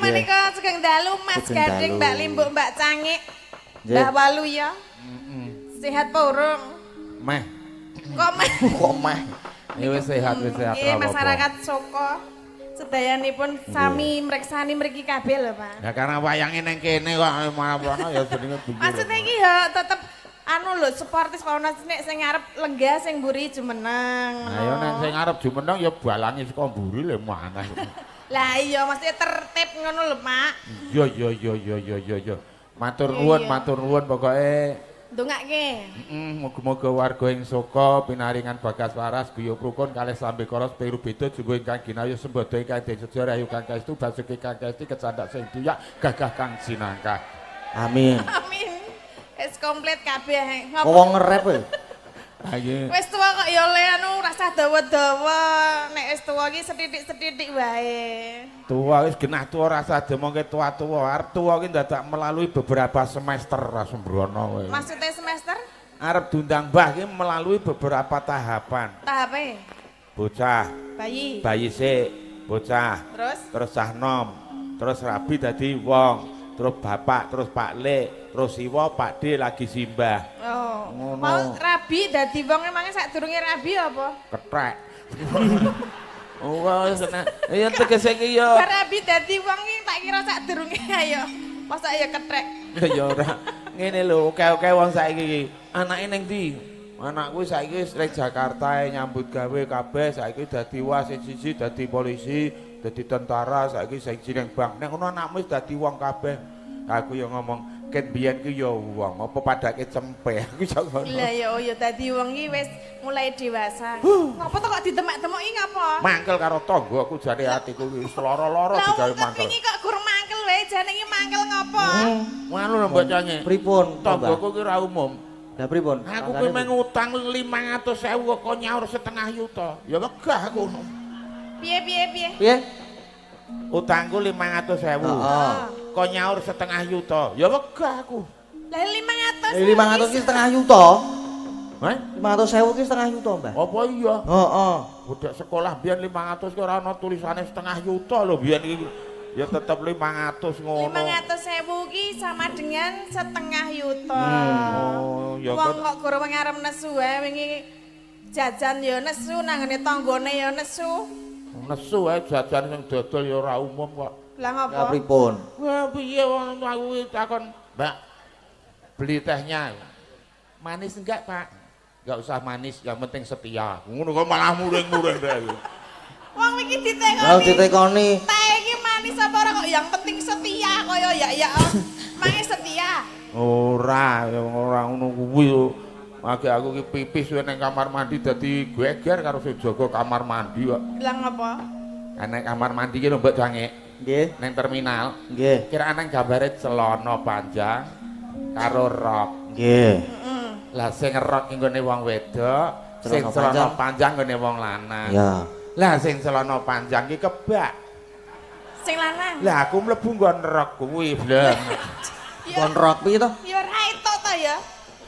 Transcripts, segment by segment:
Menika sugeng dalu Mas Gading, Mbak Limbuk, Mbak Cangik, Mbak Walu ya. Sehat apa urung? Meh. Kok meh? Kok meh? Ya wis sehat, wis sehat. Nggih, masyarakat Soko sedayanipun sami mreksani mriki kabeh lho, Pak. Ya karena wayange ning kene kok malah ya jenenge bingung. Maksudnya iki ya tetep anu lho sportis ana nek sing ngarep lenggah sing mburi jumeneng. Lah ya nek sing ngarep jumeneng ya balange saka mburi lho maneh. Lah iya maksudnya tertib ngono lho, Pak. Iya iya iya iya iya iya. Matur nuwun, matur nuwun pokoke ndongake. Heeh, muga-muga warga ing Soko pinaringan bagas waras guyub rukun kalih sambe kala spiru beda jenggo ingkang ginayuh sembada ingkang den seja rahayu kang kaestu basuki kang kaesti kecandak sing tuyak gagah kang sinangkah. Amin. Amin. Wis komplit kabeh. Ngopo wong ngerep kowe? Ha iki. Wis tuwa kok ya le anu rasah dawa-dawa. Nek wis tuwa iki sethithik-sethithik wae. Tuwa wis genah tuwa rasah diomongke tuwa-tuwa. Arep tuwa ki ndadak melalui beberapa semester ra sembrono kowe. Maksudnya semester? Arep diundang mbah ki melalui beberapa tahapan. Tahape? Bocah. Bayi. Bayi sik, bocah. Terus? Terus cah nom. Terus rabi dadi wong. Terus bapak, terus Pak Le, terus Siwa, Pak D lagi simbah. Oh. Ngono. Mau rabi dadi wong emangnya sadurunge rabi apa? Ketrek. Oh, wis kena. Ya tegese iki ya. Rabi dadi wong iki tak kira sadurunge ayo. Mosok ya ketrek. Ya ora. Ngene lho, oke-oke wong saiki iki. Anake ning ndi? Anakku saiki wis ning Jakarta nyambut gawe kabeh, saiki dadi wasit siji, dadi polisi, dadi tentara, saiki sing ning bank. Nek ngono anakmu wis dadi wong kabeh. Aku ya ngomong, ket biyen ki ya wong, apa padake cempe. Aku iso ngono. Lah ya ya dadi wong ki wis mulai dewasa. Ngopo to kok ditemek-temoki ngapa? Mangkel karo tangga aku jane atiku wis lara-lara digawe mangkel. Lah wingi kok gur mangkel wae jane iki mangkel ngopo? Ngono lho Mbak Cange. Pripun? Tanggaku ki ora umum. Lah pripun? Aku ki meng utang 500.000 kok nyaur setengah yuta. Ya wegah aku. Piye piye piye? Piye? Utangku 500.000. Heeh. Kok nyaur setengah yuta. Ya wegah aku. Lah 500. 500 ki setengah yuta. Hah? 500.000 ki setengah yuta, Mbah. Apa iya? Heeh. Budak sekolah biyen 500 ki ora ana tulisane setengah yuta lho biyen iki. Ya tetep 500 ngono. 500.000 ki sama dengan setengah yuta. Oh, ya wong kok guru arep nesu wae wingi jajan ya nesu nang ngene tanggane ya nesu. Nesu wae jajan sing dodol ya ora umum kok. Lah ngopo? Lah pripun? Wah piye wong aku takon, Mbak, beli tehnya. Manis enggak, Pak? Enggak usah manis, yang penting setia. Ngono kok malah muring-muring dhewe. Wong iki ditekoni. Lah ditekoni. Teh iki manis apa ora kok yang penting setia kaya ya ya. Mange setia. Ora, ora ngono kuwi. Lagi aku ki pipis suwe nang kamar mandi dadi geger karo sing jaga kamar mandi kok. Lah ngopo? Nek kamar mandi ki lho Mbak Cange. Nggih. Nang terminal. Nggih. Kiraan nang gambare celana panjang karo rok. Nggih. Heeh. Lah sing rok ki nggone wong wedok, sing celana panjang nggone wong lanang. Ya. Lah sing celana panjang ki kebak. Sing lanang. Lah aku mlebu nggon rok kuwi, Bleng. Nggon rok piye to? Ya ora entuk to ya.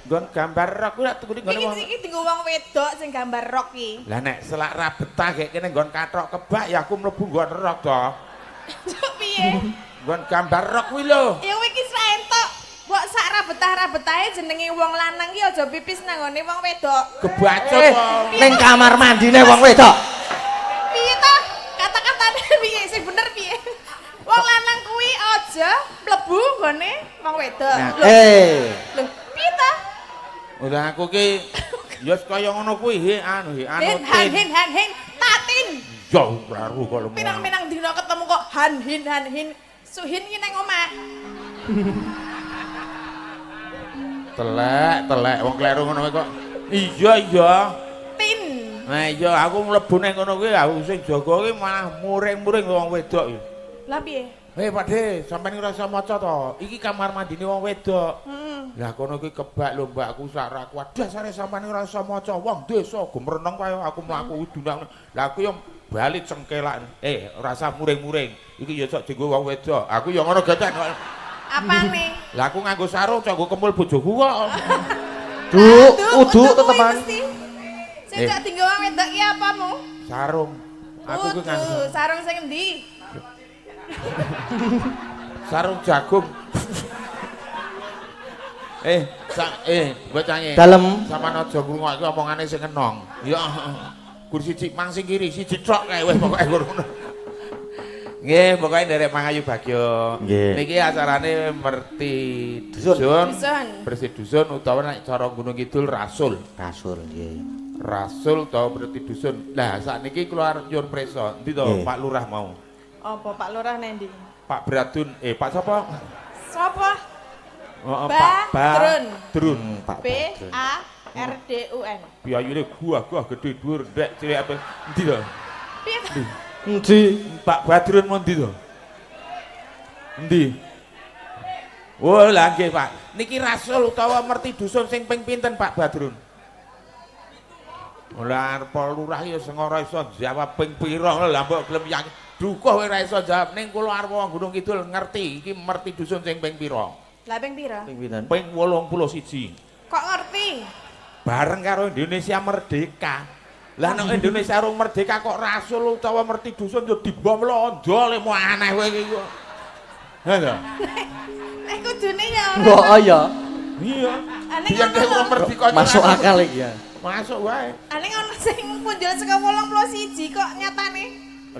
Nggon gambar rok kuwi lak tukune nggone wong. Iki dienggo wong wedok sing gambar rok ki. Lah nek selak ra betah gek kene nggon kathok kebak ya aku mlebu nggon rok to. Cuk piye? Nggon gambar rok kuwi lho. Ya kuwi iki ra entuk. Mbok sak ra betah-ra betahe jenenge wong lanang ki aja pipis nang nggone wong wedok. Kebacut to. Ning kamar mandine wong wedok. Piye to? Kata-katane piye sing bener piye? Wong lanang kuwi aja mlebu nggone wong wedok. Lho. Lho, piye to? Udah aku ki ya kaya ngono kuwi he anu he anu hin han hin han hin tatin. Ya kleru kok lho. Pirang-pirang dina ketemu kok han hin han hin. Suhin ki nang omah. Telek, telek wong kleru ngono kok. Iya iya. Tin. Nah iya aku mlebu nang ngono kuwi aku sing jaga ki malah muring-muring wong wedok iki. Lah piye? Hei Pak De, sampean ora iso maca to? Iki kamar mandine wong wedok. Lah kono iki kebak lho mbakku sak ra kuat. Dasare sampean ora iso maca wong desa gumreneng kaya aku mlaku dunang. Lah aku yo bali cengkelak. Ora usah muring-muring. Iki ya sok dienggo wong wedok. Aku yo ngono geten. Apane? Lah aku nganggo sarung cok nggo kemul bojoku kok. Duk, uduk tetepan. Sing cok dienggo wong wedok ki apamu? Sarung. Aku ki nganggo sarung sing endi? Sarung jagung. Bocah Dalem. Sampeyan aja ngrungokke omongane sing enong. Ya. Kursi siji mang sing kiri, siji tok kae wis pokoke ngono. Nggih, pokoke nderek Mangayu Bagyo. Niki acarane Merti Dusun. Bersih dusun utawa nek cara Gunung Kidul Rasul. Rasul nggih. Rasul utawa Merti Dusun. Lah sakniki kula arep nyuwun prisa. Endi to Pak Lurah mau? Apa Pak Lurah nendi? Pak Bradun, Pak sapa? Sapa? Heeh, Pak Badrun. Drun. Pak B A R D U N. Biyayune gua gedhe dhuwur ndek cilik apa? Endi to? Piye to? Endi? Pak Badrun mon ndi to? Endi? Oh, lah nggih, Pak. Niki Rasul utawa Merti Dusun sing ping pinten Pak Badrun? Lah arep lurah ya sing ora iso jawab ping pira lha mbok gelem yakin. Dukuh ora iso jawab ning kula arep wong Gunung Kidul ngerti iki Merti Dusun sing ping pira. Lah ping pira? Ping pinten? Ping 81. Kok ngerti? Bareng karo Indonesia merdeka. Lah nek Indonesia rung merdeka kok Rasul utawa Merti Dusun yo dibom londo lemo aneh kowe iki kok. Ha to. Nek kudune ya ora. Mbok ya. Iya. Biyen nek merdeka masuk akal iki ya. Masuk wae. Ane ono sing punjul saka 81 kok nyatane.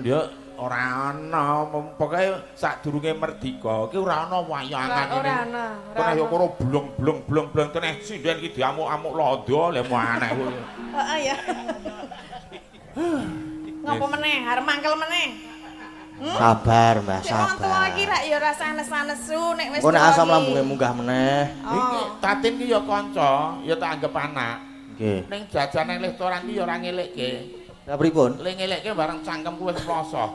Ya ora ana, pokoke sadurunge merdeka iki ora ana wayangan ngene. Ora ana. Ora yo kono blong-blong-blong-blong teneh sinden iki diamuk-amuk londo lemo aneh kowe. Heeh ya. Ngopo meneh, arep mangkel meneh. Sabar, Mbah, sabar. Wong tuwa iki rak ya ora sanes-sanesu nek wis. Engko nek asam lambunge munggah meneh. Iki Tatin ki ya kanca, ya tak anggap anak. Nggih. Ning jajan nang restoran ki ya ora ngelekke. Lah pripun? Le ngelekke bareng cangkemku wis ploso.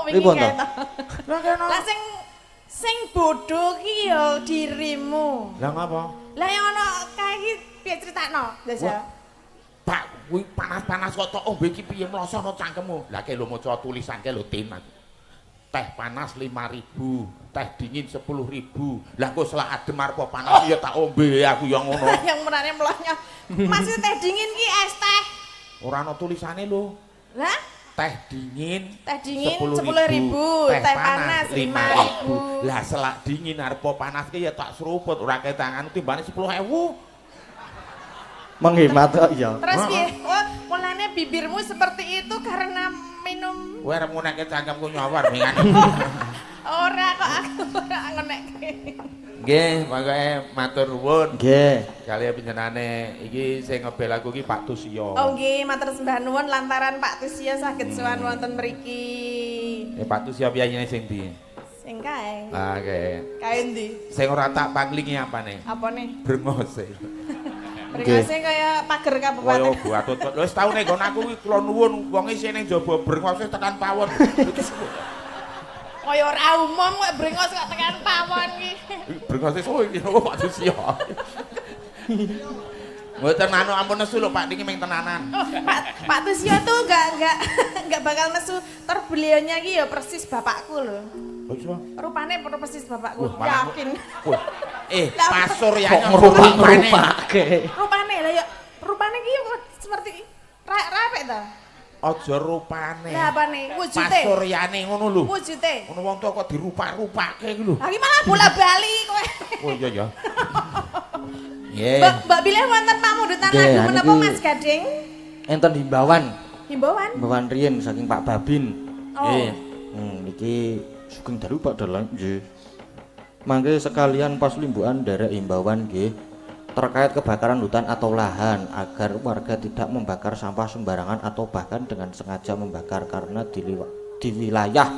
Pripun to? Lah kene. Lah sing bodho ki ya dirimu. Lah ngapa? Lah yang ana kae iki piye critakno, Jajal? Pak, kuwi panas-panas kok tok ombe iki piye mlosono cangkemmu. Lah ke lho maca tulisan ke lho Tin. Teh panas 5.000, teh dingin 10.000. Lah kok selak adem arep panas ya tak ombe aku ya ngono. Yang menane mlonyok. Maksud teh dingin ki es teh. Ora ana tulisane lho. Lah? Teh dingin 10.000, teh panas 5.000. Lah selak dingin arep panas ki ya tak seruput ora ketangan timbane 10.000. Menghemat kok ya. Terus piye? Oh, mulane bibirmu seperti itu karena minum. Kowe arep ngunekke cangkemku nyawar mingane. Ora kok aku ora ngunekke. Nggih, pokoke matur nuwun. Nggih. Kaliyan panjenengane iki sing ngebel aku iki Pak Tusyo. Oh nggih, matur sembah nuwun lantaran Pak Tusyo saged sowan wonten mriki. Pak Tusyo piyayine sing ndi? Sing kae. Ah, kae. Kae ndi? Sing ora tak panglingi apane? Apane? Brengose. Brengose kaya pager kabupaten. Kaya gatut. Lho wis tau nek nggon aku kuwi kula nuwun wong isih ning jaba brengose tekan pawon. Kaya ora umum kok brengos kok tekan pawon iki. Brengose suwe iki Pak Tusyo. Mboten anu ampun nesu lho Pak niki ming tenanan. Oh, Pak Tusyo tuh enggak bakal nesu. Ter beliaunya iki ya persis bapakku lho. Oh iso. Rupane persis bapakku. Yakin. Pasur ya kok ngrupak-ngrupake. Rupane lah ya rupane iki seperti rapek ta? Aja rupane. Lah apane? Wujute. Pasuryane ngono lho. Wujute. Ngono wong tuwa kok dirupak-rupake iki lho. Lah iki malah bola-bali kowe. Oh iya ya. Nggih. Mbak bilih wonten pamundutan lagu menapa Mas Gading? Enten himbauan. Himbauan? Himbauan riyin saking Pak Babin. Oh. Nggih. Niki sugeng dalu Pak Dalang nggih. Mangke sekalian pas limbukan nderek himbauan nggih terkait kebakaran hutan atau lahan agar warga tidak membakar sampah sembarangan atau bahkan dengan sengaja membakar karena di wilayah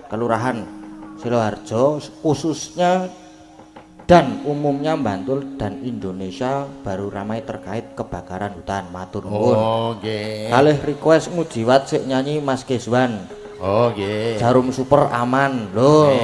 Kelurahan Siloharjo khususnya dan umumnya Bantul dan Indonesia baru ramai terkait kebakaran hutan. Matur nuwun. Oh nggih. Kalih request ngujiwat sik nyanyi Mas Keswan. Oh nggih. Jarum super aman lho.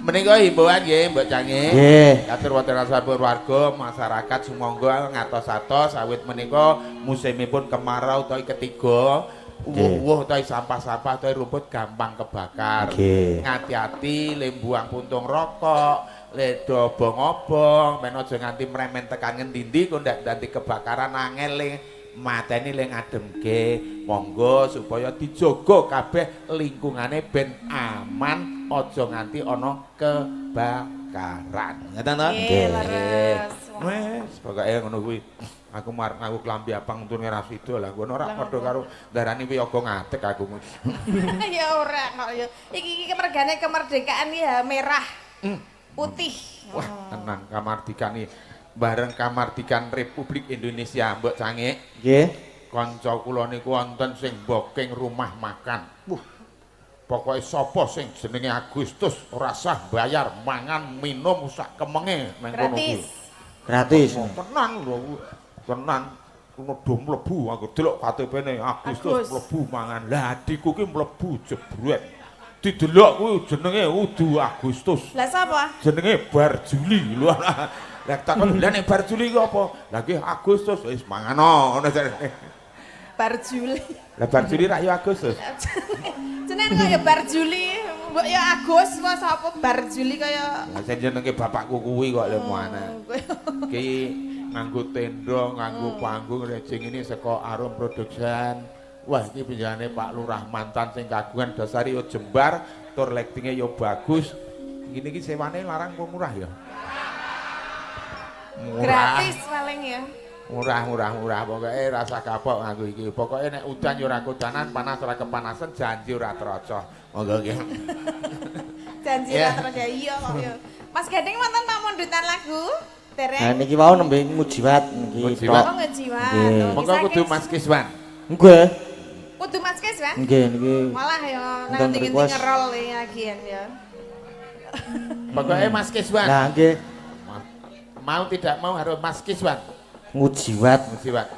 Menika himbauan nggih Mbok Cange. Nggih. Katur wonten sampun warga masyarakat sumangga ngatos-atos awit menika musimipun kemarau utawi ketiga, uwuh-uwuh utawi sampah-sampah utawi rumput gampang kebakar. Ngati-ati le mbuang puntung rokok, le do obong-obong, men aja nganti mremen tekan ngendi-endi kok ndak dadi kebakaran angel le mateni le ngademke. Monggo supaya dijaga kabeh lingkungane ben aman, aja nganti ana kebakaran. Ngoten to? Nggih, leres. Wes, pokoke ngono kuwi. Aku marep nganggo klambi abang untune ra sida lah. Ngono ora padha karo ndarani wiyaga ngadeg aku. Ya ora kok ya. Iki iki mergane kemerdekaan ya merah. Putih. Wah, tenang kamardikan iki. Bareng kamardikan Republik Indonesia mbok cangik. Nggih. Kanca kula niku wonten sing booking rumah makan. Wuh. Pokoke sapa sing jenenge Agustus ora sah bayar mangan minum sak kemenge nang kono kuwi. Gratis. Tenang lho. Tenan ngono do mlebu aku delok KTP-ne Agustus mlebu mangan. Lah adikku ki mlebu jebret. Didelok kuwi jenenge udu Agustus. Lah sapa? Jenenge Bar Juli. Lho lah takon lha nek Bar Juli ku apa? Lah ki Agustus wis mangano ngono jarene. Bar Juli. Lah Bar Juli rak yo Agustus. Jenenge kok ya Bar Juli, mbok ya Agus apa sapa Bar Juli kaya. Lah sing jenenge bapakku kuwi kok lho muane. Ki nganggo tenda, nganggo panggung rejing ini saka Arum Production. Wah, iki penjenengane Pak Lurah mantan sing kagungan dasari yo jembar, tur lightinge yo bagus. Ngene iki sewane larang apa murah ya? Murah. Gratis paling ya. Murah, murah, murah. Pokoke rasa kapok nganggo iki. Pokoke nek udan yo ora kudanan, panas ora kepanasan, janji ora trocoh. Monggo nggih. Janji ora trocoh. Iya kok ya. Mas Gading wonten pamundutan lagu? Nah niki wau nembe ngujiwat niki tok. Oh ngujiwat. Monggo kudu Mas Kiswan. Nggih. Kudu Mas Kiswan? Nggih niki. Malah ya nang ngendi ngerol lagian ya. Pokoke Mas Kiswan. Lah nggih. Mau tidak mau harus Mas Kiswan. Ngujiwat. Ngujiwat.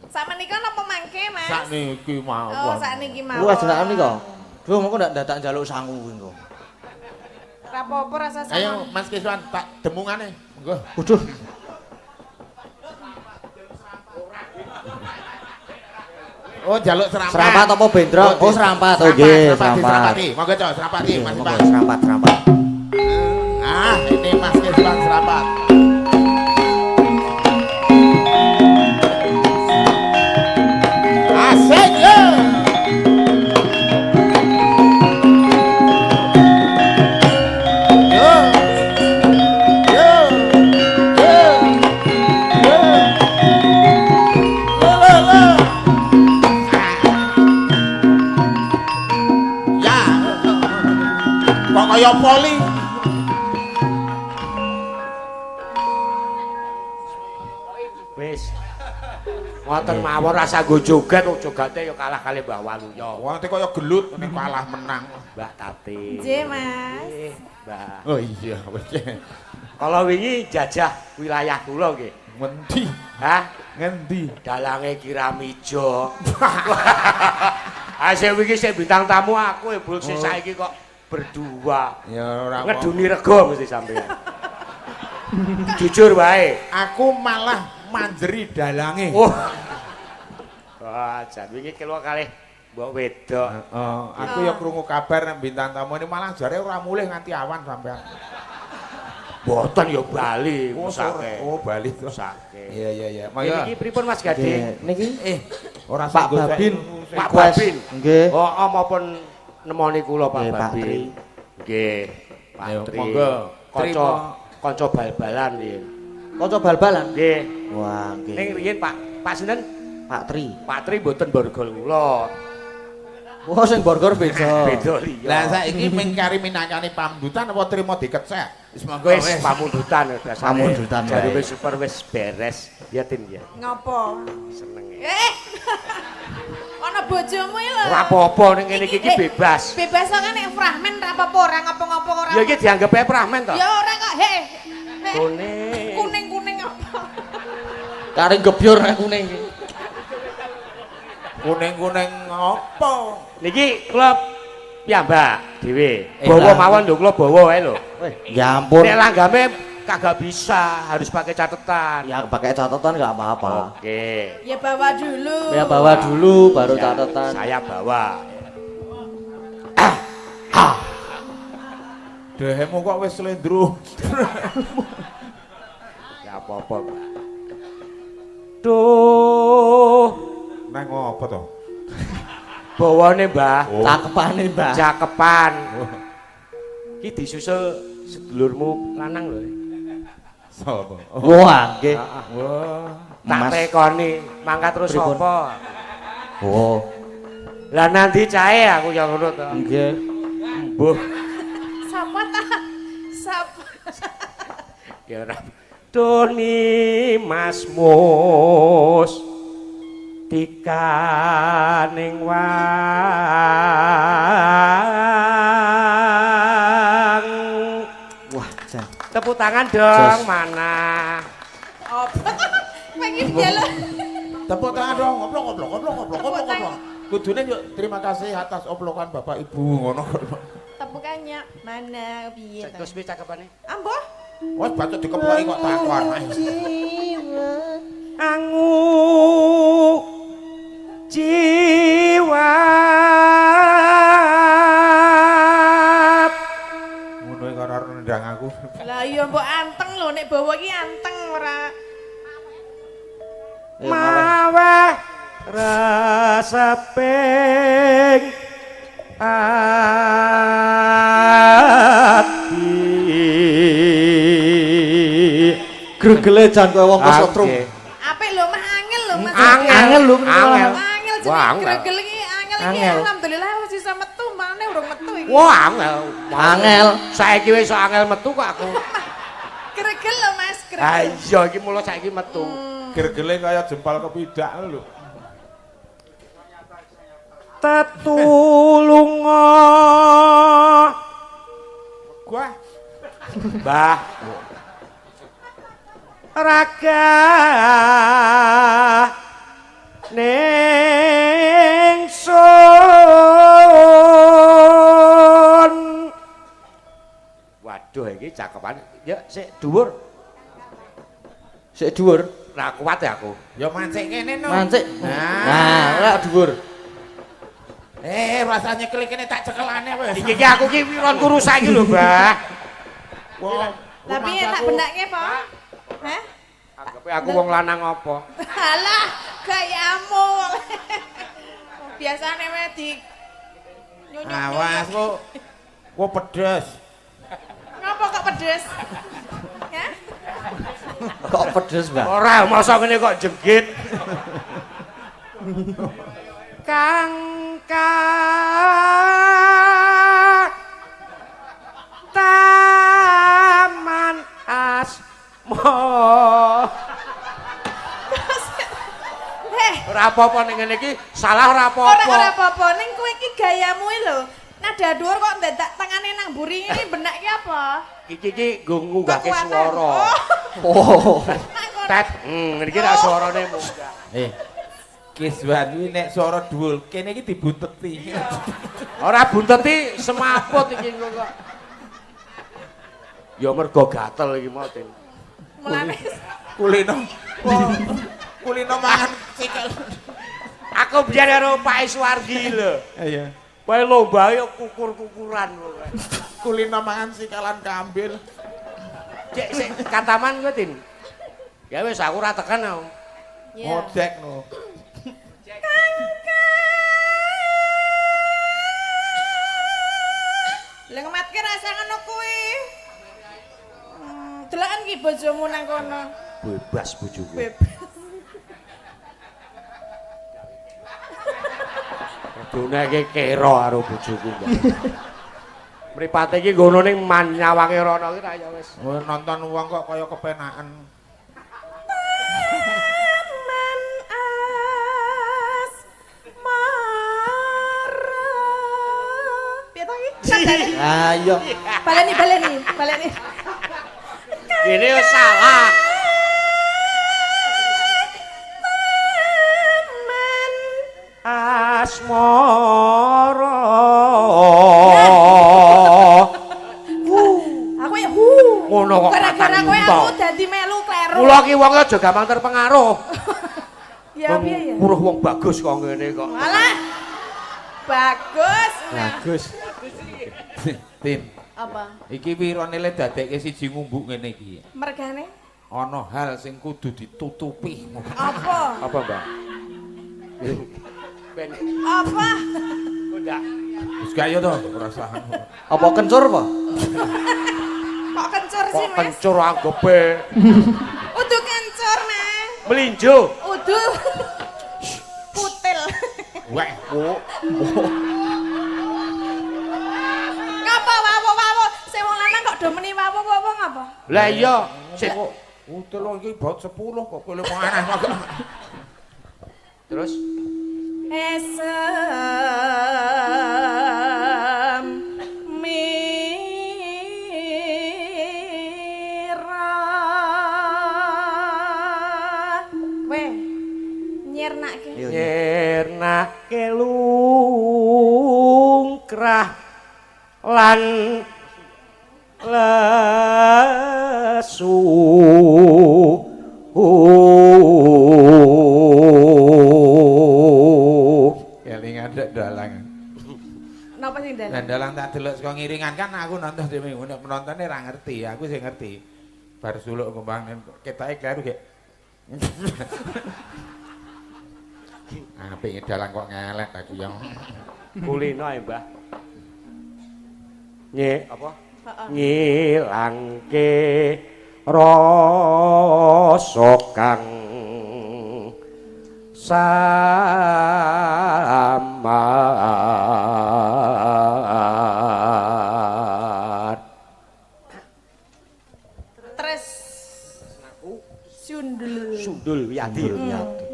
Sakmenika napa mangke, Mas? Sakniki mawon. Oh, sakniki mawon. Lu aja nika. Duh mengko ndak dadak njaluk sangu kuwi engko. Ora apa-apa rasa sama. Ayo Mas Kiswan tak demungane. Monggo. Waduh. Oh, jaluk serampat. Serampat apa bendrong? Oh, serampat. Oh, nggih, serampat. Monggo, Cok, serampati, Mas Iwan. Serampat, serampat. Ah, ini Mas Kiswan serampat. Asik yo. Kaya poli. Wis. Ngoten mawon rasa nggo joget, jogate ya kalah kali Mbah Waluyo. Wong kaya gelut nek kalah menang. Mbak Tati. Nggih, Mas. Mbah. Oh iya, wis. Kala wingi jajah wilayah kula nggih. Ngendi? Hah? Ngendi? Dalange Kiramijo. Ah sing wingi sing bintang tamu aku ya bul sing saiki kok berdua. Ya ora ngeduni rego mesti sampean. Jujur wae, aku malah manjeri dalange. Oh. Wah, jan wingi kelwa kalih mbok wedok. Heeh, aku ya krungu kabar nek bintang tamu ini malah jare ora mulih nganti awan sampean. Mboten ya bali mesake. Oh, bali to. Mesake. Iya iya iya. Mangga. Niki pripun Mas Gading? Niki ora Pak Babin. Pak Babin. Nggih. Oh, maupun nemoni kula Pak Babin. Nggih. Pak Tri. Monggo. Kanca bal-balan nggih. Kanca bal-balan? Nggih. Wah, nggih. Ning riyin Pak, Pak sinten? Pak Tri. Pak Tri mboten borgol kula. Wah, sing borgol beda. Beda liya. Lah saiki ming kari minangkani pamdutan apa trimo dikecek? Wis monggo wis pamundutan dasare. Pamundutan. Jarume super wis beres. Ya Tin ya. Ngopo? Senenge. Ana bojomu iki lho. Ora apa-apa ning ngene iki bebas. Bebas kok nek fragmen ora apa-apa, ora ngopo-ngopo ora. Ya iki dianggep ae fragmen to. Ya ora kok, he. Kuning. Kuning-kuning apa? Karing gebyur nek kuning iki. Kuning-kuning apa? Niki kula piyambak dhewe. Bawa mawon lho kula bawa wae lho. Ya ampun. Nek langgame kagak bisa, harus pakai catatan. Ya pakai catatan nggak apa-apa. Oke. Ya bawa dulu. Ya bawa dulu baru ya, catatan. Saya bawa. Dehemu kok wis slendro. Ya apa-apa, Mbak. Duh. ngopo to? Bawane, Mbah. Oh. Cakepane, Mbah. Cakepan. Ki disusul sedulurmu lanang lho. Sapa? Wah, nggih. Wah. Tak Mas. tekoni, mangkat terus Pripun? sapa? Oh, Lah nanti cahe aku ya ngono to. nggih. Mbuh, Sapa ta? Sapa? ya ora. Doni Mas Mus tikaning wang. Wah, jan. Tepuk tangan dong, Jos. mana? Apa? Kowe iki piye lho? Tepuk tangan dong, oplok oplok oplok oplok oplok oplok. Kudune yuk terima kasih atas oplokan Bapak Ibu ngono. Tepukannya mana piye ta? Terus piye cakepane? Ambuh. Wes bacot dikeploki kok takon. Angu jiwa Ngono iki karo nendang aku. Lah iya mbok anteng lho nek bawa iki anteng ora. Maweh reseping ati. Gregele jan kowe wong kesetrum. Apik lho mah angel lho Mas. Angel. Angel lho, Angel. Angel Wah, jenenge angel. gregel iki angel iki Angel. alhamdulillah wis iso metu mane urung metu iki. Wah, angel. Angel. Saiki wis angel metu kok aku. Gregel lho Mas, Ha gregel. iya iki mula saiki metu. Gergele kaya jempol kepidak lho. Tetulunga. Gua Mbah. Raga ning sun. Waduh iki cakepan. Ya sik dhuwur. Sik dhuwur. Ra kuat ya aku. ya mancik kene no. Mancik. Nah. Nah, ora dhuwur. Eh, rasanya nyekel kene tak cekelane wis. Iki iki aku ki wiron turu saiki lho, Mbah. Wah, Lah piye tak benake po? Hah? Anggepe aku wong lanang apa? Alah, gayamu. Biasane wae di nyunyuk. Awas kok. Kok pedes. Ngapa kok pedes? Ya? Kok pedes, Mbah? Ora, masa ngene kok jegit. Kang taman asmo. Heh, Ora apa-apa ning ngene iki, salah ora ora apa-apa. ora apa-apa ning kowe iki gayamu iki lho. Nada dhuwur kok ndadak tangane nang mburi ngene benak ki apa? Iki iki nggo ngunggahke Kekuatan. swara. Oh. Nang kono. Tet, ngene iki ra swarane munggah. Eh. Kiswan kuwi nek swara dhuwur, kene iki dibunteti. Ora bunteti semaput iki engko kok. Ya mergo gatel iki mau, Tin. Mulane Kulino. Kulino mangan sikil. Aku biyen karo Pak Iswardi lho. Iya. Kowe lomba yo kukur-kukuran pokoke. Kulino mangan sikalan kambil. Cek sik kataman kowe, Tin. Ya wis aku ora tekan aku. Iya. Ngojek no. Lah ngematke rasa ngono kuwi. Deloken ki bojomu nang kono. Bebas bojoku. Bebas. Dene iki kera karo bojoku. Mbak. Mripate iki ngono ning nyawange rono ki ra ya wis. Oh, nonton wong kok kaya kepenaken. Taman asmara. Piye to iki? Sadane. Ah, iya. Baleni baleni baleni. Gini yo salah. Taman Asmara. Aku ya hu. Ngono kok Gara-gara kowe kata aku dadi melu kleru. Kula ki wong aja gampang terpengaruh. Ya piye ya? Weruh wong bagus kok ngene kok. Alah. Bagus. Bagus. Tin, Apa? iki wirone le dadekke siji ngumbuk ngene iki. Mergane? Ana hal sing kudu ditutupi. Apa? Apa, Mbak? Ben. Apa? Kok ndak? Wis gak ya to, ora usah. Apa kencur apa? Kok kencur sih, Kok Mas? kencur anggope. Udu kencur, Mas. Melinjo. Udu. Kutil. Wek, Bu. Ngapa wawo-wawo? Sing wong lanang kok do meni wawo-wawo ngapa? Lah iya, sik Kok util iki baut 10 kok kowe mau aneh kok. terus Esem mira. Kowe nyirnake. Iya. Nyirnake lungkrah lan lesu. Kelingan dek dalang. Napa sing dalan? Lah dalang tak delok saka ngiringan kan aku nonton dhewe, penontone ra ngerti, aku sing ngerti. Bar suluk kembang ketoke kleru gek. Apik dalang kok ngelek lagi yang. Kulino ae, Mbah. Nye apa? Heeh. Ngilangke rasa kang samar. Tres sundul. Sundul Wiyadi. Wiyadi.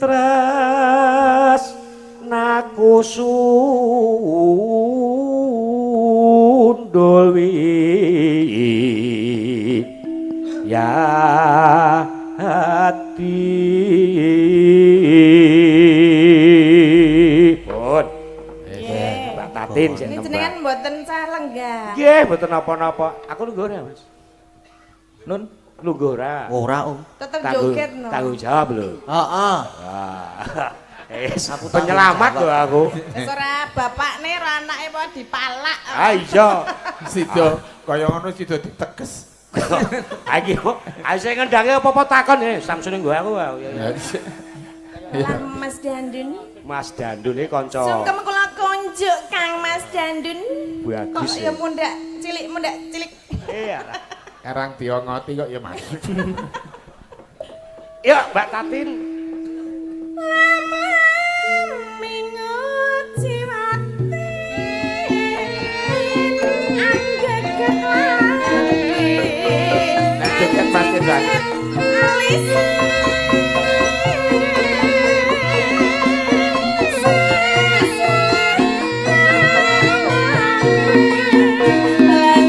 Tres naku sundul ya hati. Pun. Nggih. Mbak Tatin sik Ini nembak. jenengan mboten cah lenggah. Nggih, mboten napa-napa. Aku lungguh ora, Mas. Nun, Lungguh ora. ora Om. Tetep joget no. Tanggung jawab lho. Heeh. Wah. Aku tanggung Penyelamat jawab. lho aku. Wis ora bapakne ora anake apa dipalak. Ah iya. Sida kaya ngono sida ditekes. Iki kok ayo sing ngendange apa-apa takon Samsune nggo aku. Ya. Lah Mas Dandun. Mas Dandun iki kanca. Sungkem kula konjuk Kang Mas Dandun. Kok Bagus. ya mundak cilik mundak cilik. Iya. Karang diongoti kok ya Mas. Yuk Mbak Tatin. Nah, joget pasti Mbak.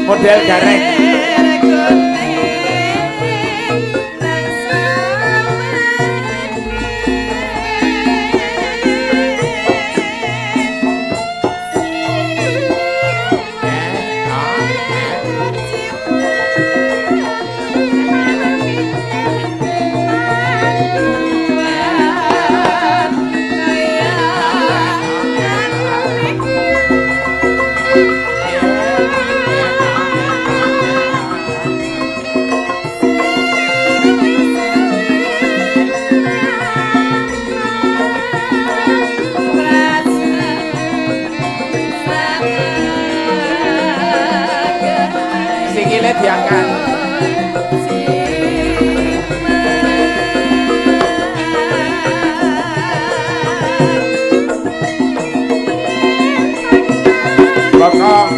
Model gareng. Sikile diangkat. Bokong.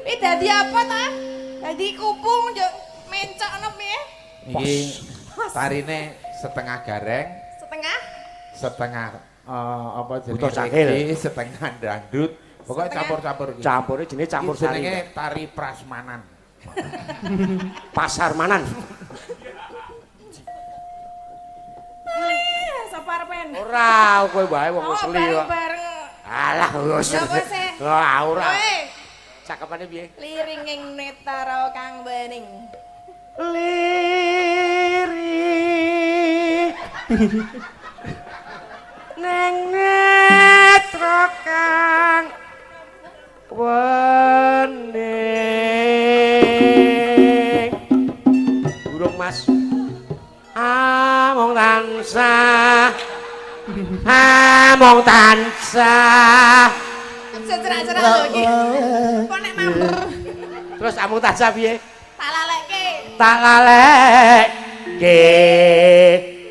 Iki dadi apa ta? Dadi kupung yo mencokno piye? Iki tarine setengah gareng, Setengah? setengah apa jenenge? Buta cangkil. Reggae, setengah dangdut. Pokoknya Setengah. campur-campur iki. Campure jenenge campur Iki sari. jenenge tari prasmanan. Pasar manan. Sapa arep leren. Ora, kowe wae wong Oh, wis li kok. bareng-bareng. Alah wis. Ya kowe sih. Wah, ora. Kowe Cakepane piye? liringing netara kang wening. Lirik neng netra kang wening. Burung Mas. Among tansah. Among tansah. Aja cerak-cerak lho iki. Kok nek mamper Terus amung tansah piye? tak lalekke. Tak lalekke.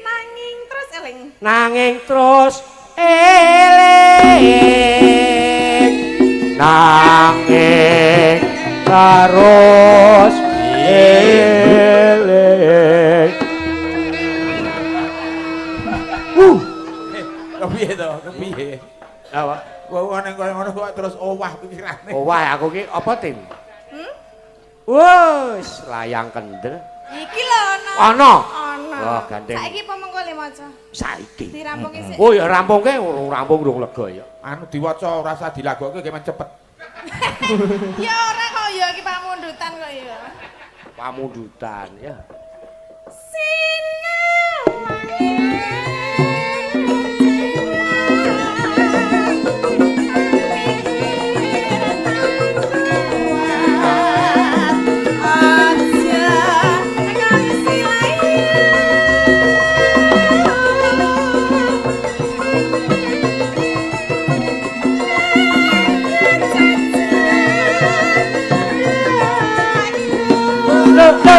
Nanging terus eling. Nanging terus eling. Nanging terus eling. Kepiye to? Kepiye? Apa? Wong ning koyo ngono kok terus owah pikirane. Owah aku ki apa, Tim? Hmm? Wes, layang kendel. Iki lho ana. Ana. Ana. Wah, gandeng. Saiki apa mengko le maca? Saiki. Dirampungke sik. Oh ya rampungke, urung rampung urung lega ya. Anu diwaca ora usah dilagokke ge men cepet. Ya ora kok ya iki pamundutan kok ya. Pamundutan ya. Lho, lho.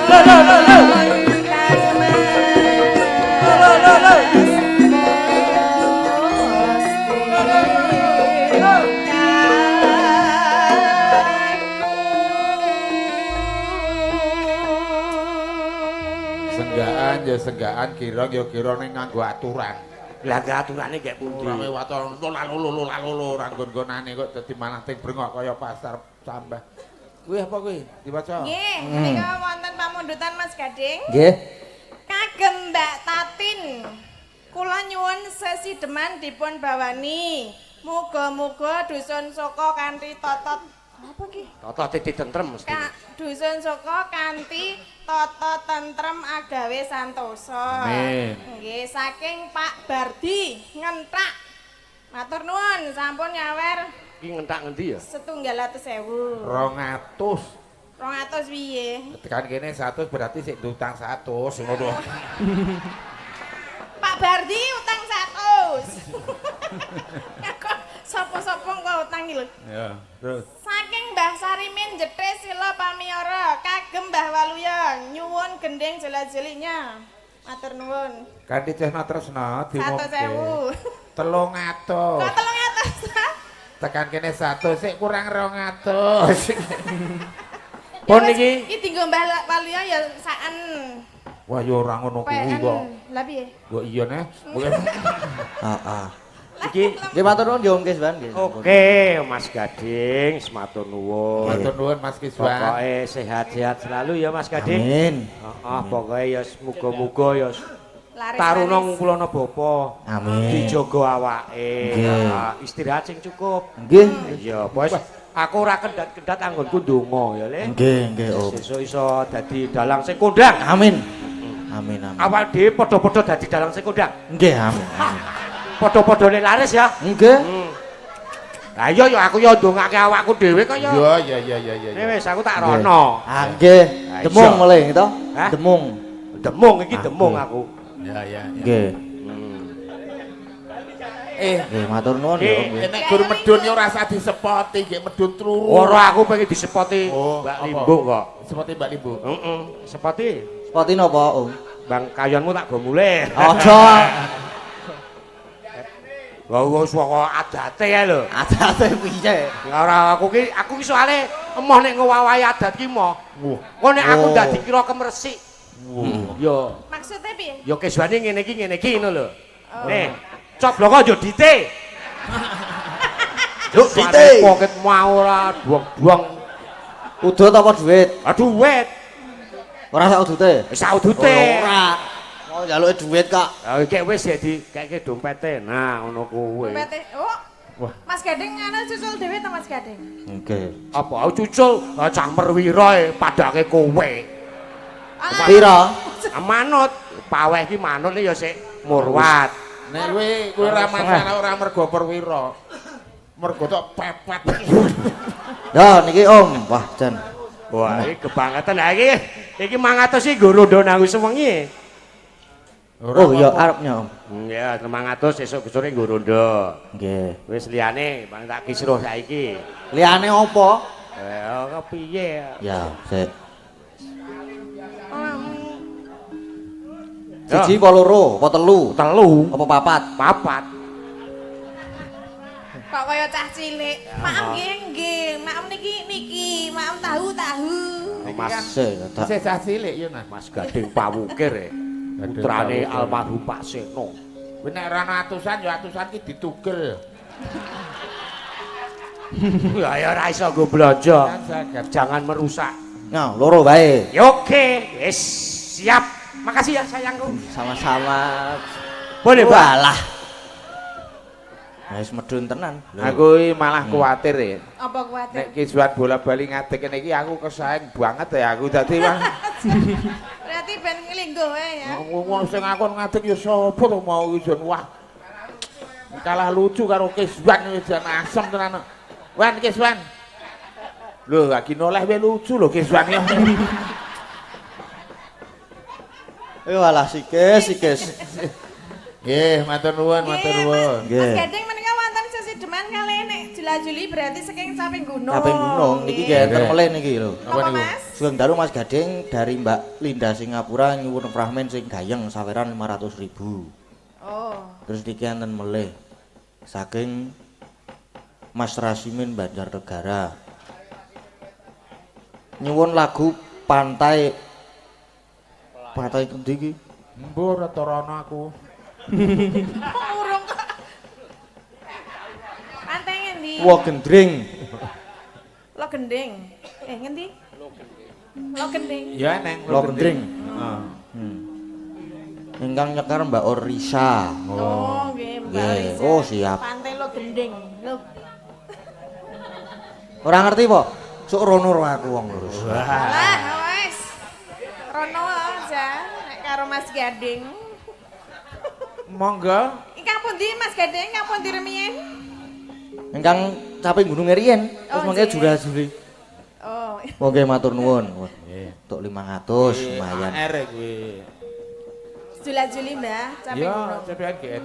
Lho, lho, lho, lho. Lho, lho, lho. Senggaan ya senggaan, girong ya girong ning nganggo aturan. Lah gak aturane gek pundi? Ora waton lolo lolo ora nggon-gonane kok dadi malah ting brengok kaya pasar tambah. Kuwi apa kuwi? Diwaca. Nggih, menika wonten pamundutan Mas Gading. Nggih. Kagem Mbak Tatin. Kula nyuwun sesideman dipun bawani. Muga-muga dusun Soko kanthi totot apa ki? Tata titi tentrem mesti. Dusun Soko kanthi tata tentrem agawe santosa. Amin. Nggih, saking Pak Bardi ngentak. Matur nuwun sampun nyawer. Iki ngentak ngendi ya? 1.000. 200. 200 piye? Tekan kene 100 berarti sik utang 100 ngono. Pak Bardi utang 100. Kok sapa-sapa kok utang iki lho. Ya, terus. Saking Mbah Sarimin Jethis Sila Pamiyara kagem Mbah Waluya nyuwun gendhing jela-jelinya. Matur nuwun. Kanthi Cehna Tresna diumumke. 100.000. 300. Kok 300? Tekan kene 100 sik kurang 200. Pun iki iki dienggo Mbah Waluya ya saken. Wah ya ora ngono kuwi kok. Lah piye? Mbok iya neh. Heeh. Iki nggih matur nuwun yo Om Kiswan nggih. Oke, Mas Gading, matur nuwun. Matur nuwun Mas Kiswan. Pokoke sehat-sehat selalu ya Mas Gading. Amin. Heeh, pokoke ya muga-muga ya taruna ngumpulana bapa. Amin. Dijaga awake. Istirahat sing cukup. Nggih. Iya, bos. Aku ora kendat-kendat anggonku ndonga ya, Le. Nggih, nggih, Om. Sesuk iso dadi dalang sing kondang. Amin. Amin, amin. Awak dhewe padha-padha dadi dalang sing kondang. Nggih, amin. Amin. Padha-padhane laris ya. Nggih. Lah iya ya aku ya ndongake awakku dhewe kok ya. Iya, iya, iya, iya. Nek wis aku tak rono. Ah, nggih. Demung mulai to? Demung. Demung iki demung aku. Ya, ya, ya. Nggih. Eh, nggih matur nuwun ya Om. Nek gur medun ya ora usah disepoti, nggih medun truru. Ora aku pengen disepoti Mbak Limbuk kok. Sepoti Mbak Limbuk. Heeh, sepoti. Sepoti napa, Om? Bang kayonmu tak go mulih. Aja. Wah, wis kok adate ya lho. Adate piye? Ora aku ki soalé emoh nek ngowahi adat ki moh. Engko nek aku ndak dikira kemresik. Yo. Maksudnya piye? Ya keswane ngene iki ngono lho. Nih, cobloko yo dite. Yo dite. Poket mau ora buang-buang. Udut apa duit? Ah duit. Ora sak udute. Sak udute. Ora. Oh, njaluke duit kok. Ha iki wis ya dikeke dompete. Nah, ngono kuwi. Dompete. Oh. Wah. Mas Gading ngono cucul dhewe to Mas Gading? Nggih. Apa aku cucul cah merwira e padake kowe. Pira? Manut, paweh iki manut ya sik murwat. Nek kowe kowe ora masalah ora mergo perwira. Mergo tok pepet. Ya niki Om, wah jan. Wah, iki kebangetan. Lah iki iki 500 iki nggo rondo nang sewengi. Oh iya arepnya Om. Ya, 500 esuk sore nggo rondo. Nggih. Wis liyane bang tak kisruh saiki. Liyane apa? Eh, kepiye? Ya, sik. Siji apa loro, apa telu? Telu. Apa papat? Papat. Kok kaya cah cilik. Maem nggih nggih, maem niki niki, maem tahu-tahu. Mas sik cah cilik yo nah. Mas Gading pawukir e. Putrane almarhum Pak Seno. Kuwi nek ora ana atusan ya atusan ki ditugel. Ya ya ora iso nggo blonjo. Jangan merusak. Nah, loro wae. Ya oke, wis siap. Makasih ya sayangku. Sama-sama. Boleh, Pak. Walah. Wis medun tenan. Aku iki malah kuwatir ya. Apa kuwatir? Nek Kiswan bola-bali ngadeg kene iki aku kesaeng banget ya aku dadi wah. Berarti ben nglingguh wae ya. Wong sing akon ngadeg ya sapa to mau iki jan wah. Kalah lucu karo Kiswan wis jan asem tenan. Wan Kiswan. Lho lagi noleh wae lucu lho Kiswan ya. Eh walah sikis sikis. Nggih, matur nuwun, matur nuwun. Mas Gading menika wonten sesideman kalih nek Jula-Juli berarti saking Caping Gunung. Caping Gunung niki nggih enten melih niki lho. Napa Mas? Sugeng dalu Mas Gading dari Mbak Linda Singapura nyuwun fragmen sing gayeng saweran 500.000. Oh. Terus niki enten melih saking Mas Rasimin Banjarnegara. Nyuwun lagu Pantai Pantai endi iki? Mbur ora aku. Urung kok. Pantai ngendi? Wo gendring. Lo gending. Eh ngendi? Lo gending. Lo gending. Ya neng lo gendring. Heeh. Ingkang nyekar Mbak Orisa. Oh, nggih Mbak Orisa. Oh, siap. Pantai lo gending. Lo. Ora ngerti po? Sok rono ro aku wong lurus. Lah, wis. Rono aja nek karo Mas Gading. Monggo. Ingkang pundi Mas Gading? Ingkang pundi rumiyin? Ingkang Caping Gunung riyen, terus mangke Jula-Juli. Oh. Monggo matur nuwun. Nggih. Tok 500 lumayan. R kuwi. Jula-Juli, Mbah, Caping Gunung. Ya, cepetan GN.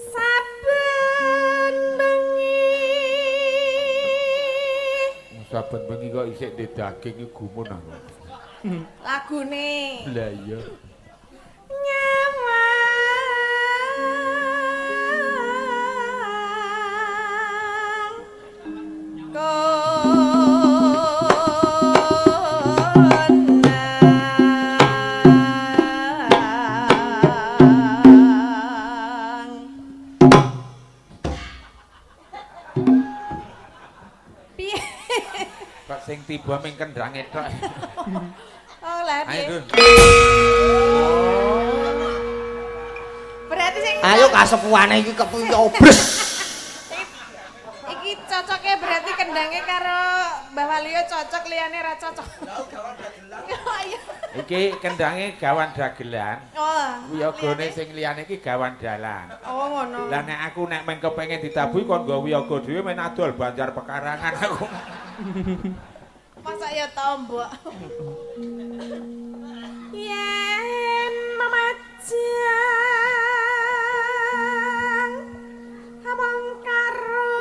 Saben bengi. Saben bengi kok isik ndek daging iki gumun aku. Lagune. Lah iya. Nyawang konang. Piye? Kok sing tiba ming kendrange tok. Oh, lah piye? Ayo, Dun. Berarti sing Ayo kasepuhane iki kepiye obres. Iki cocoke berarti kendange karo Mbah Waluyo cocok liyane ra cocok. Oh iya. Iki kendange gawan dagelan. Oh. Wiyogone sing liyane iki gawan dalan. Oh ngono. Lah nek aku nek men kepengin ditabuhi kon nggo wiyaga dhewe men adol Banjar Pekarangan aku. Masa ya tombok. Yen memajang among karo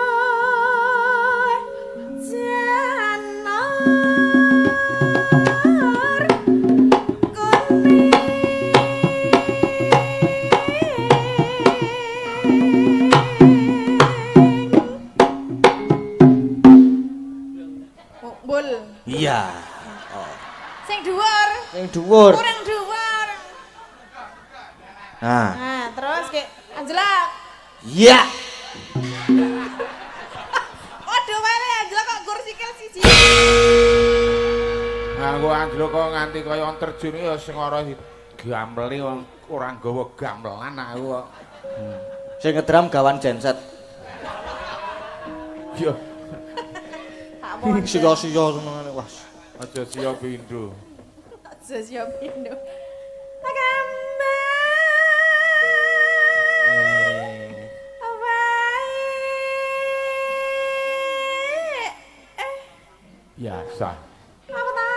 janur kuning. Bul. Iya. Sing dhuwur. Sing dhuwur. Kurang dhuwur. Nah. Nah, terus kayak anjlok. Iya. Waduh, wae anjlok kok gur sikil siji. Nah, Nganggo anjlok kok nganti kaya terjun ya sing ora gameli wong ora nggawa gamelan aku kok. Sing ngedram gawan genset. Yo. Sia-sia senengane wah. Aja sia pindho. Aja sia pindho. Biasa. Apa ta?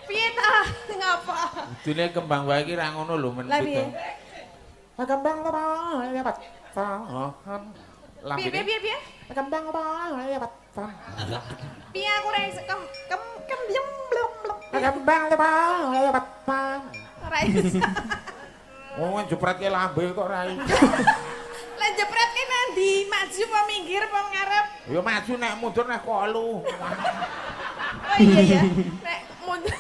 Piye ta? Ngapa? Kudune kembang wae iki ra ngono lho men piye. Kembang apa? Piye piye piye? Kembang apa? Piye aku ora iso kem kem kem blem blem. Kembang apa? Ora iso. Wong jepretke lambe kok ora iso. Lah jepretke nang ndi? Maju apa minggir apa ngarep? Ya maju nek mundur nek kolu. Oh iya ya. Nek mundur.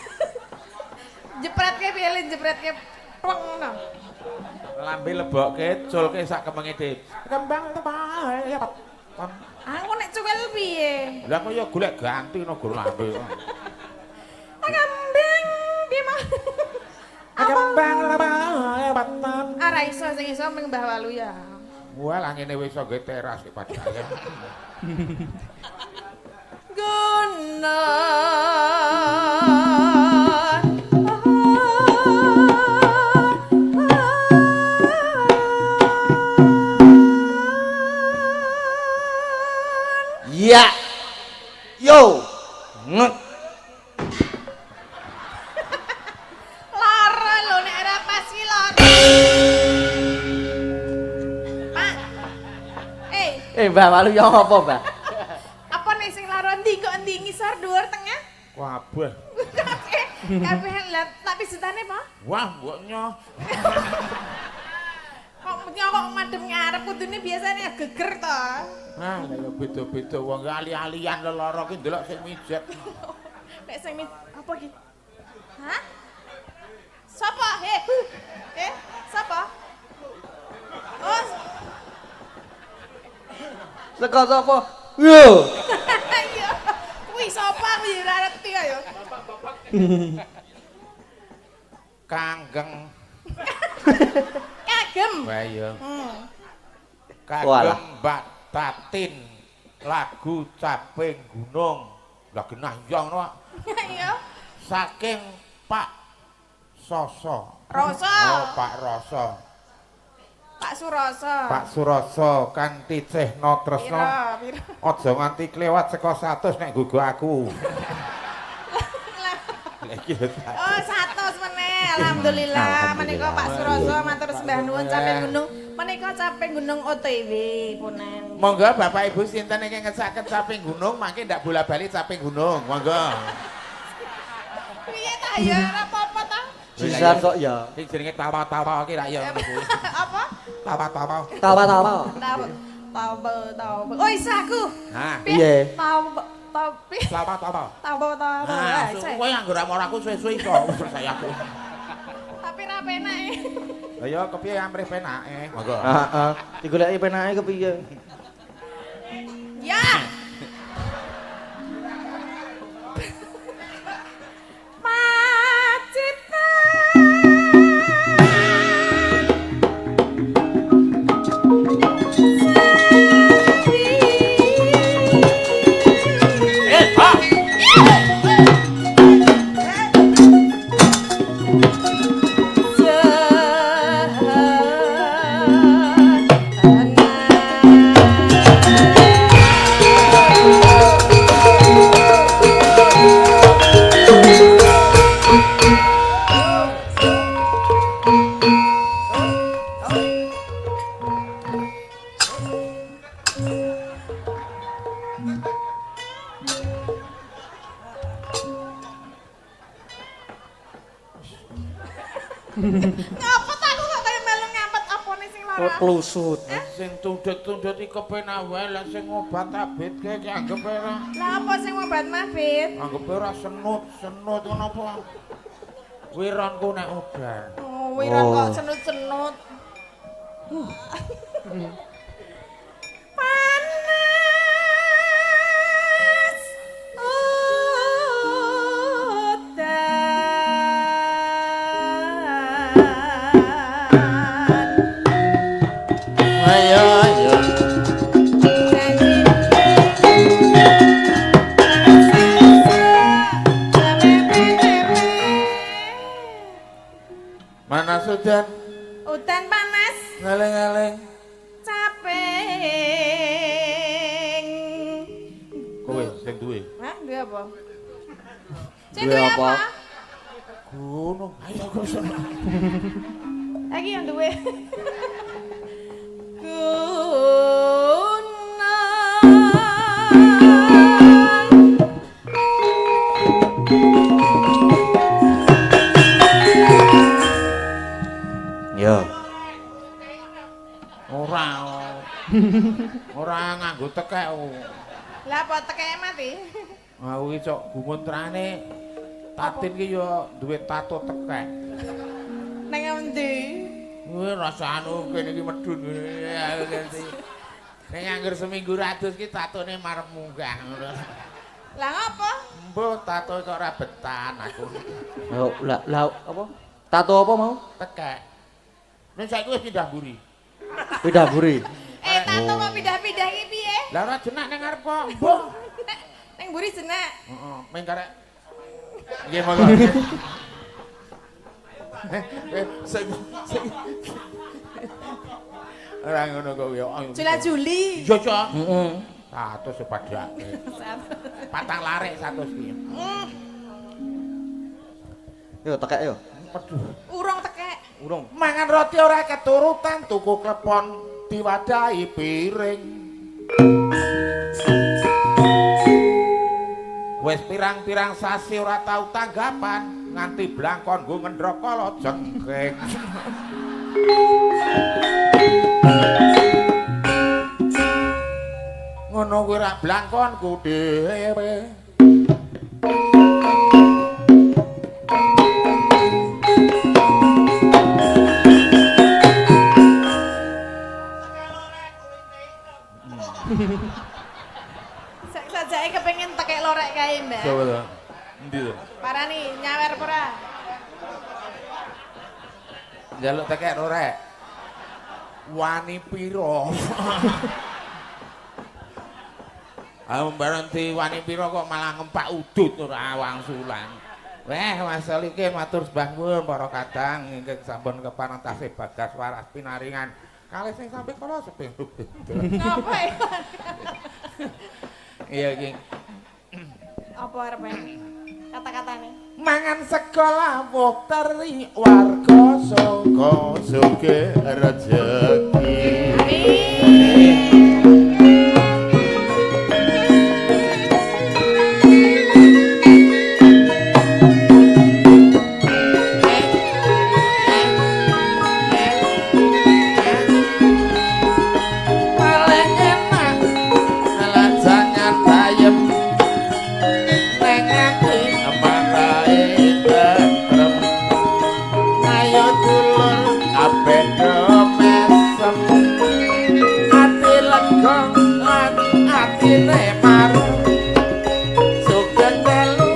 Jepretke piye le jepretke pleng ngono. Lambe lebokke culke sak kemenge Dik. Kembang apa? Aku nek cuwil piye? Lah kok ya golek ganti no gor lambe. Kembang piye mah? Kembang apa? Ora iso sing iso mung Mbah Walu ya. Wah, lah ngene wis iso nggawe teras iki padahal. Guna Ya. Yo. Nget. Lara lho nek ora pas iki lara. Pak. Mbah Walu ya apa, Mbah? Apa nek sing lara ndi kok endi ngisor dhuwur tengah? Kabeh. Kabeh lah tak pijitane apa? Wah, mbok nyoh. Kok kok madhep ngarep kudune biasane geger to. Ah, lah ya beda-beda wong ali-alian lelara ki ndelok sing mijet. Nek sing apa ki? Hah? Sapa? He. Sapa? Oh. Saka sapa? Yo. Iya. Kuwi sapa aku ya ora ngerti ya. Kanggeng. Kagem. Wah iya. Kagem Mbak Tatin lagu Caping Gunung. Lah genah iya ngono. Iya. Saking Pak Soso. Roso. Oh, Pak Roso. Pak Suroso. Pak Suroso kanthi cehna tresna. Aja nganti klewat saka 100 nek nggo aku. Oh, 100 meneh. Alhamdulillah. Menika Pak Suroso matur sembah nuwun Caping Gunung. Menika Caping Gunung OTW punan. Monggo Bapak Ibu sinten ingkang ngesaken Caping Gunung mangke ndak bola-bali Caping Gunung. Monggo. Piye ta ya ora apa-apa ta? Sisan kok ya. Iki jenenge tawa-tawa iki rak ya ngono kuwi. Apa? Tawa-tawa. Tawa-tawa. Tawa tawa. Oh, iso aku. Hah. Piye? Tawa tapi tawa-tawa. Tawa-tawa. Kowe anggere ora aku suwe-suwe iso percaya aku. Tapi ra penake. Lah ya kepiye amrih penake? Monggo. Heeh. Digoleki penake kepiye? Ya. Ngapa ta aku kok kaya melu ngampet apane sing lara? Klusut. Sing tundut-tundut iki kepenak wae lah sing obat abit kae ki anggepe ora. Lah apa sing obat mabit? Anggepe ora senut-senut ngono apa? Wironku nek udan. Oh, wiron kok senut-senut. Panas. Mana sudan? Udan panas. Ngeleng-ngeleng. Caping. Kowe sing duwe. Hah, duwe apa? Sing duwe apa? Gunung. Ayo kono. Iki yang duwe. Gunung. Yo. Ora. Ora nganggo tekek. Lah apa tekeke mati? Aku iki cok gumun trane. Tatin ki yo duwe tato tekek. Nang endi? Kuwi rasane kene iki medun ngene. Ning angger seminggu ratus ki tatone marep munggah. Lah ngopo? Mbok tato kok ora betan aku. Lah lah apa? Tato apa mau? Tekek. Nek saiki wis pindah mburi. Pindah mburi. Tato kok pindah-pindah iki piye? Lah ora jenak ning ngarep kok. Mbok. Ning mburi jenak. Heeh, meng karek. Nggih monggo. Sing ora ngono kok ya. Jula-juli. Iya, Cok. Heeh. 100 sepadake. Patang larik 100 iki. Yo tekek yo. Aduh. Urung tekek. Urung. Mangan roti ora keturutan, tuku klepon diwadahi piring. Wis pirang-pirang sasi ora tau tanggapan, nganti blangkon nggo ngendrokala jengking. Ngono kuwi ra blangkonku dhewe. Sajake kepengin tekek lorek kae, Mbak. Coba to. Endi to? Parani nyawer ora? Njaluk tekek lorek. Wani piro? Ah berhenti wani piro kok malah ngempak udut ora wangsulan. Weh, Mas Solikin matur sembah nuwun para kadang ingkang sampun kepareng tasih bagas waras pinaringan. Kalih sing sampe kala seping. Ngapa ya? Iya iki. Apa arepe? Kata-katane. Mangan sego lawuh teri warga saka sugih rejeki. Amin. Paling enak ala jangan bayem neng ati matahe tentrem. Ayo dulur kabeh do mesem. Ati lega lan atine maru. Sugeng dalu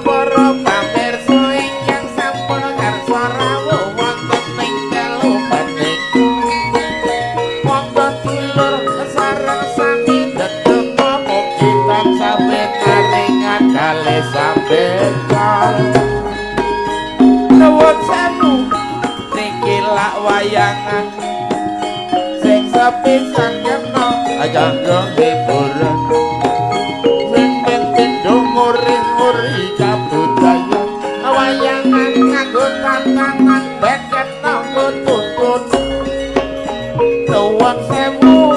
para pamirsa ingkang sampun ngarsa rawuh wonten ing dalu punika. Monggo dulur sareng sami ndedonga mugi tansah pinaringan kalih sambekan. Nuwun sewu niki lak wayangan sing sepisan kena kanggo hiburan. Sing pindho nguri-nguri kabudayan wayangan nganggo tantangan ben kena nggo tutut. Nuwun sewu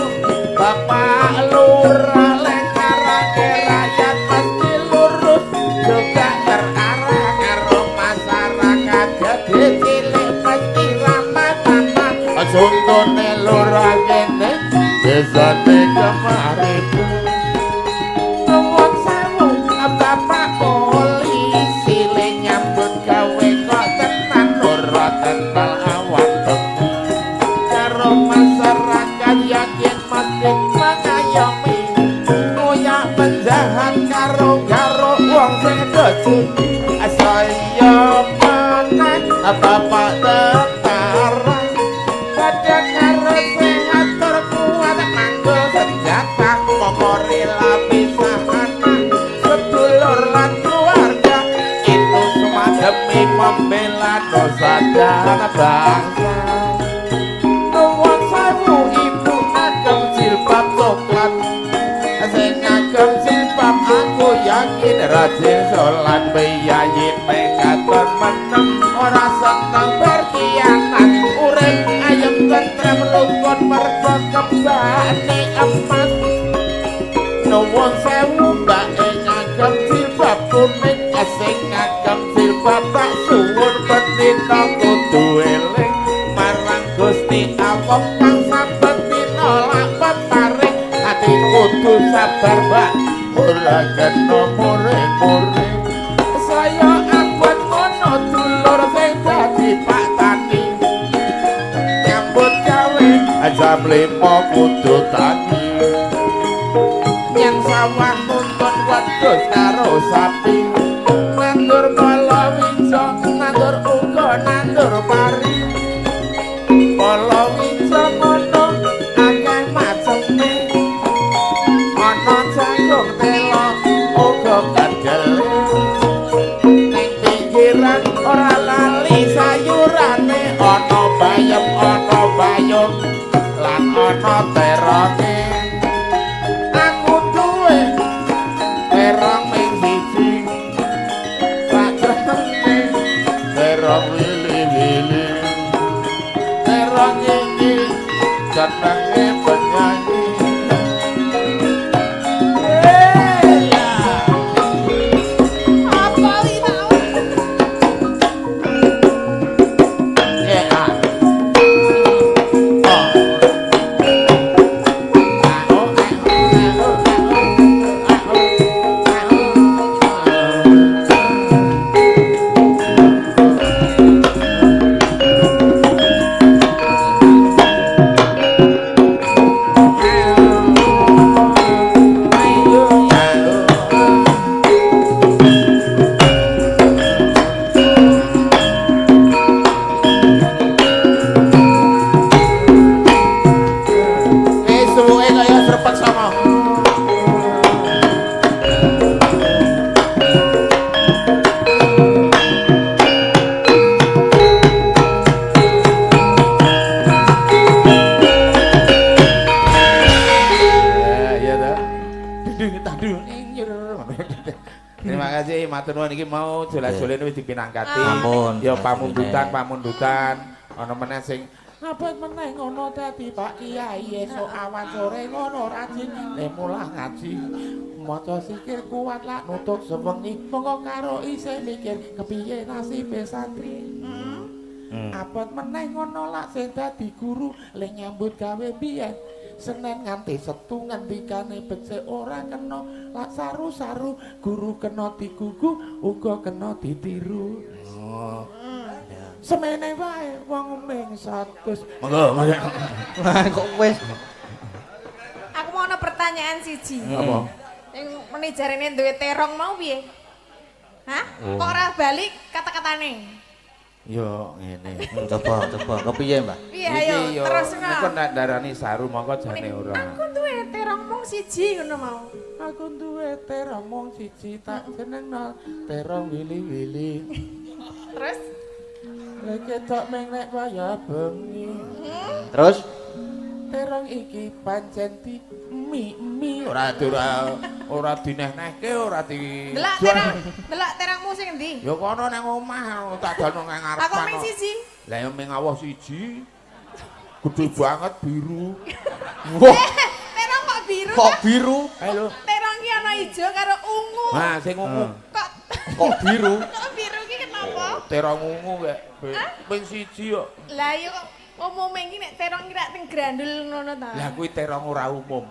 Bapak Lurah lengkarake rakyat mesti lurus juga terarah karo masyarakat gede cilik pasti ramah tamah. Contone lurah kene desane kemarin. Nuwun sewu Bapak polisi le nyambut gawe kok tenan ora kental awak bengi. Karo masyarakat yakin mesti mengayomi ngoyak penjahat karo karo wong sing doji. Saya menang Bapak tentara badan harus sehat terkuat nganggo senjata moko rela pisah anak sedulur lan keluarga itu semua demi membela nusa dan lan bangsa. Nuwun sewu ibu ngagem jilbab coklat, sing ngagem jilbab aku yakin rajin salat. Biyayi mekaten meneng ora seneng berkhianat, urip ayem tentrem rukun mergo kembane emas. Nuwun sewu mbake ngagem jilbab kuning, sing ngagem jilbab tak suwun betina kudu eling marang Gusti Allah kang saben dina lak peparing. Ati kudu sabar mbak, ora kena more-more. Saya abot ngono dulur sing dadi Pak Tani, nyambut gawe jam 5 kudu tangi. Nyang sawah nuntun wedhus karo sapi, nandur palawija, nandur uga nandur pari. Palawija ngono akeh maceme, ana jagung telo uga kedele. Ning pinggiran ora lali sayurane, ana bayem ana bayung lan ana teronge. Aku duwe terong ming siji, tak jenenge terong wili-wili. Terong iki jenenge penyanyi. Apa iki tau? Suwuke kaya srepet sama. Iya ta. Terima kasih matur nuwun iki mau jola-jolene wis dipinangkati. Ampun. Ya pamundutan-pamundutan ana meneh sing abot meneh ngono dadi Pak Kiai esuk awan sore ngono rajin le mulah ngaji maca sikil kuat lak nutuk sewengi monggo karo isih mikir kepiye nasibe santri. Abot meneh ngono lak sing dadi guru le nyambut gawe biyen Senin nganti Setu ngendikane becik ora kena lak saru-saru guru kena digugu uga kena ditiru. Oh. Semene wae wong ming 100. Monggo, monggo. Kok wis. Aku mau ana pertanyaan siji. Apa? Sing meni jarene duwe terong mau piye? Hah? Kok ora balik kata-katane? Yo ngene. Coba, coba. Kepiye, Mbak? Piye ayo terus ngono. Nek nek darani saru mongko jane ora. Aku duwe terong mung siji ngono mau. Aku duwe terong mung siji tak jenengno terong wili-wili. Terus lek ketok meng nek waya bengi. Terus terong iki pancen di mi ora ora dineh-nehke ora di. Delok terong, delok terongmu sing endi? Ya kono nang omah tak dalno nang ngarepan. Aku ming siji. Lah ya ming awah siji. Gede banget biru. Wah. Terong kok biru? Kok biru? Ayo. Terong ki ana ijo karo ungu. Nah, sing ungu. Kok biru? Kok biru ki kenapa? Terong ungu kek. Ping siji kok. Lah iya kok umume iki nek terong ki rak teng grandul ngono ta. Lah kuwi terong ora umum.